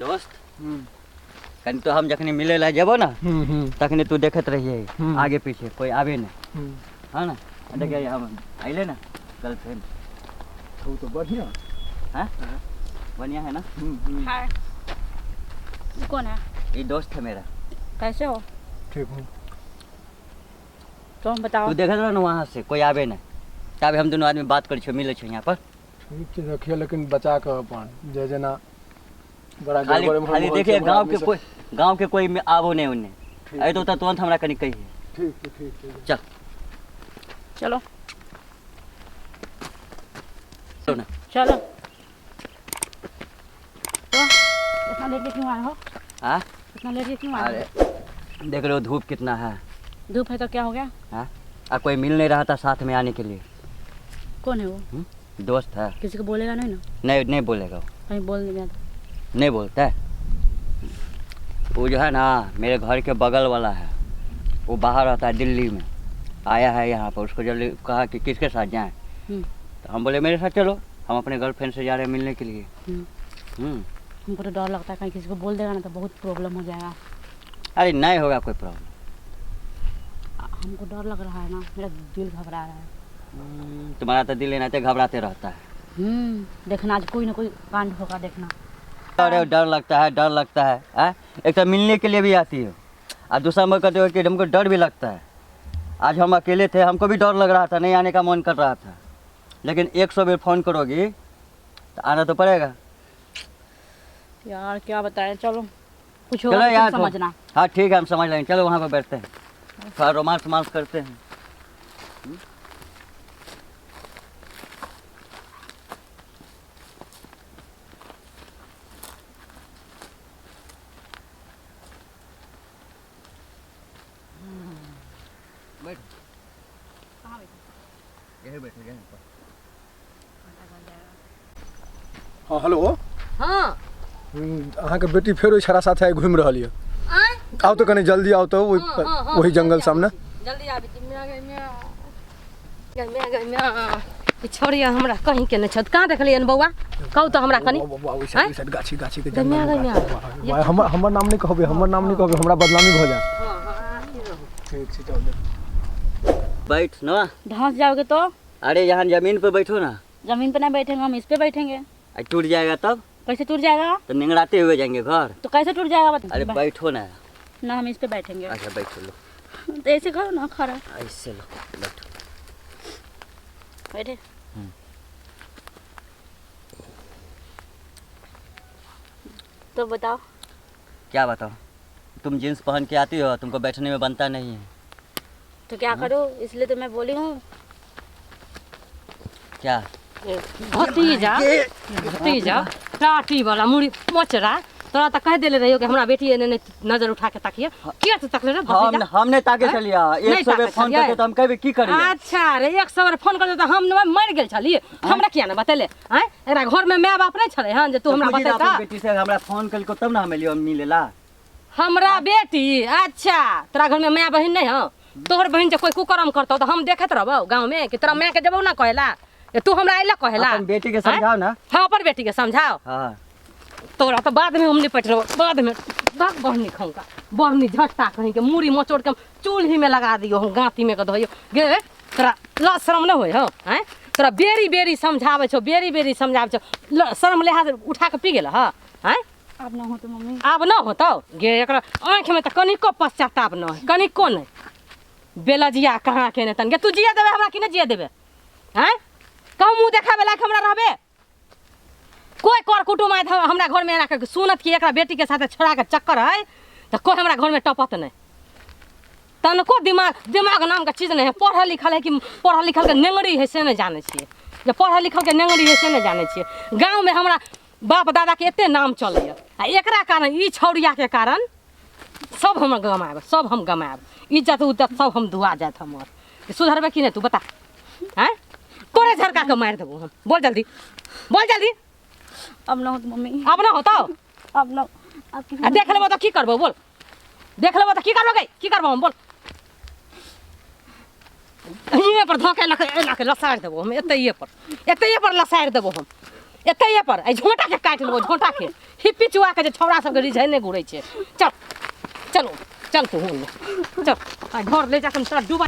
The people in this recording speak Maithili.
दोस्त कनी तो हम जखनी मिले ला जेबो ना तखनी तू देखत रहिए आगे पीछे कोई आवे ना हाँ ना देखिए हम आइले ना गर्लफ्रेंड वो तो बढ़िया हाँ बढ़िया है ना हाय ये कौन है ये दोस्त है मेरा कैसे हो ठीक हूँ तो हम बताओ तू देखत रह ना वहाँ से कोई आवे ना तब हम दोनों आदमी बात करै छियो मिलै छियो यहाँ पर ठीक छै रखिए लेकिन बचा कऽ अपन जे जेना बड़ा खाली गड़बड़ एम्हर खाली माहौल देखिए छै, गांव आदमी के सब- कोई गांव के कोई में आवो नहीं उन्हें ठीक अरे तो तुरंत हमरा कनी कहिए ठीक छै ठीक छै चल चलो चलो ना चलो तो इतना लेट के क्यों आए हो हाँ इतना लेट के क्यों आए अरे हो देख रहे हो धूप कितना है धूप है तो क्या हो गया हाँ आ कोई मिल नहीं रहा था साथ में आने के लिए कौन है वो हुँ? दोस्त है किसी को बोलेगा नहीं ना नहीं नहीं बोलेगा वो कहीं बोल नहीं गया तो। नहीं बोलता है वो जो है ना मेरे घर के बगल वाला है वो बाहर रहता है दिल्ली में आया है यहाँ पर उसको जल्दी कहा कि किसके साथ जाएं तो हम बोले मेरे साथ चलो हम अपने गर्लफ्रेंड से जा रहे हैं मिलने के लिए हमको तो डर लगता है कहीं किसी को बोल देगा ना तो बहुत प्रॉब्लम हो जाएगा अरे नहीं होगा कोई प्रॉब्लम हमको डर लग रहा है ना मेरा दिल घबरा रहा है तुम्हारा तो दिल एनाते घबराते रहता है देखना आज कोई ना कोई कांड होगा देखना अरे डर लगता है डर लगता है आ? एक तो मिलने के लिए भी आती हो और दूसरा हम कहते हो कि हमको डर भी लगता है आज हम अकेले थे हमको भी डर लग रहा था नहीं आने का मन कर रहा था लेकिन 100 बेर फोन करोगी तो आना तो पड़ेगा यार क्या बताएं चलो कुछ होगा चलो तो यार तुम समझना हाँ ठीक है हम समझ लेंगे चलो वहाँ पर बैठते हैं थोड़ा रोमांस वोमांस करते हैं बैठ कहाँ बैठे यहीं बैठो यहीं पर हाँ हेलो हाँ अहाँके बेटी फेर ओहि छड़ा साथे आइ घुमि रहल यऽ आँय आउ तऽ कनि जल्दी आउ तऽ ओहि हाँ, हाँ, हाँ, ओहि जंगल जल्दी सामने आबै छी, जल्दी आबै छी म्या गै म्या गै म्या गै म्या ई छौड़िया हमरा कहीं के नहि छथि कहाँ देखलियनि बौआ कहू तऽ हमरा कनि ओहि साइड आँय? ओहि साइड गाछी गाछी के गै म्या जंगल गै म्या वाह, हमर हमर नाम नहि कहबै हमर नाम नहि कहबै हमरा बदनामी भऽ जायत ठीक छै जाउ बैठ ना धंस जाओगे तो अरे यहाँ जमीन पे बैठो ना जमीन पे नहीं बैठेंगे हम इस पे बैठेंगे आ टूट जाएगा तब कैसे टूट जाएगा तो निंगड़ाते हुए जाएंगे घर तो कैसे टूट जाएगा बता अरे बैठो ना ना हम इस पे बैठेंगे अच्छा बैठो लो तो ऐसे करो ना खड़ा ऐसे लो बैठो बैठे तो बताओ क्या बताओ तुम जीन्स पहन के आती हो तुमको बैठने में बनता नहीं है तो क्या करूँ इसलिए तो मैं बोली हूँ क्या भतीजा भतीजा टाटी वाला मुड़ी मोचरा तोरा तऽ कहि देले रहियो कि हमरा बेटी एने नहि नजर उठा के तकिए किया तू तकले रे हम भतीजा हमने ताके हैं? चलिया नहीं 100 बेर ताके फोन छलियै। करते तो हम कहबे की करिए अच्छा रे 100 बेर फोन कर तो हम न मरि गेल छलिए हमरा किया ने बतेले आँय एकरा घर में माय बाप नहीं छलै हन जे तू हमरा तो पूछी ना बतेता अपन बेटी से हमरा फोन कलको तब ना हम एलियो मिलेला हमरा बेटी अच्छा तोरा घर में माय बहिन नहीं हौ तोहर बहिन जे कोई कुकर्म करतौ तऽ हम देखैत रहबौ गाँव में कि तोरा माय के जेबौ ना कहेला जे तू हमरा अइला कहेला अपन बेटी के समझाओ ना हाँ अपन बेटी के समझाओ हाँ तोरा तऽ बाद में हम निपट लेबौ बाद में भाग बहनी खौका बहनी झट्टा कहीं के मूड़ी मचोड़ के हम चूल्ही में लगा दियौ हम गाँती में के धोइयो गे तोरा ल शरम नहि होइ हौ आँय तोरा बेरी बेरी समझाबै छौ बेरी बेरी समझाबै छौ ल शरम लिहाज उठा के पी गेल हँ आँय आब ना हो तो मम्मी आब न होतौ गे एकरा आँखिमे तऽ कनिको पश्चाताप न है कनिको नहि बेलजिया कहाँ के नहि तन गे तू जिया देबे हमरा कि नहि जिया देबे आँय कहूँ मुँह देखाबे लायक हमरा रहबे कोई कर कुटुम आयत हमरा घरमे एना के सुनत कि एकरा बेटीके साथे छोड़ाके चक्कर है तऽ कोई हमरा घरमे टपत नहि तनको दिमाग दिमाग नामके चीज नहि है पढ़ल लिखल है कि पढ़ल लिखलके नेंगरी है से नहि जानै छियै जे पढ़ल लिखलके नेंगरी है से नहि जानै छियै गाँवमे हमरा बाप दादाके एते नाम चलैए आ एकरा कारण ई छौड़ियाके कारण सब हम गमायब सब हम गमायब इज्जत उज्जत सब हम धुआ जायत हमर सुधरबै कि नहि तू बता आँय तोरे झरका के मारि देबो हम बोल जल्दी बोल जल्दी अब ना हो तो मम्मी अब ना होतौ अब ना अब की आ देख लेबो तऽ की करबो बोल देख लेबो तऽ की करबो गई की करबो हम बोल हियाँ पर धोके एना के लसारि देबो हम एतैये पर एतैये पर लसारि देबो हम एतैये पर एहि झोंटा के काटि लेबो झोंटा के हिप्पी चुआ के जे छौड़ा सबके रिझेने घुरै छै। चल चलो चल तू होने चल, आ घर ले जाके हम तोरा डुबा।